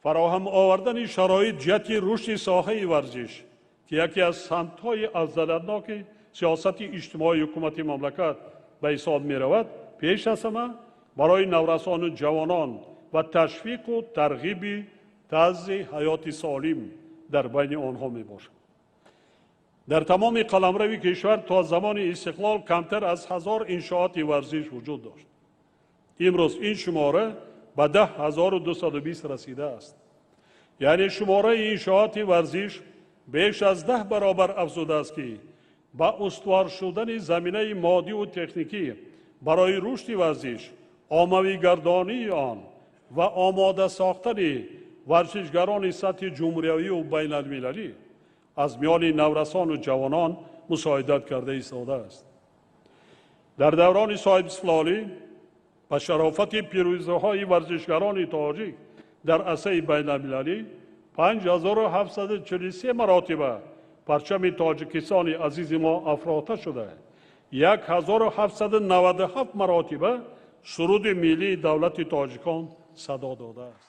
Фароҳам овардани шароит ҷиҳати рушди соҳаи варзиш, ки яке аз самтҳои афзалиятноки сиёсати иҷтимоии ҳукумати мамлакат ба ҳисоб меравад, пеш аз ҳама барои наврасону ҷавонон ва ташвиқу тарғиби тарзи ҳаёти солим дар байни онҳо мебошад. Дар тамоми қаламрави кишвар то замони истиқлол камтар аз 1000 иншооти варзиш вуҷуд дошт. Имрӯз ин шумора ба 10 220 расидааст, яъне шумораи иншооти варзиш беш аз 10 баробар афзудааст, ки ба устувор шудани заминаи моддиву техникӣ барои рушди варзиш, оммавигардонии он ва омода сохтани варзишгарони сатҳи ҷумҳуриявию байналмилалӣ аз миёни наврасону ҷавонон мусоидат карда истодааст. Дар даврони соҳибистиқлолӣ ба шарофати пирӯзиҳои варзишгарони тоҷик дар арсаи байналмилалӣ 5743 маротиба парчами Тоҷикистони азизи мо афрохта шуда, 1797 маротиба суруди миллии давлати тоҷикон садо додааст.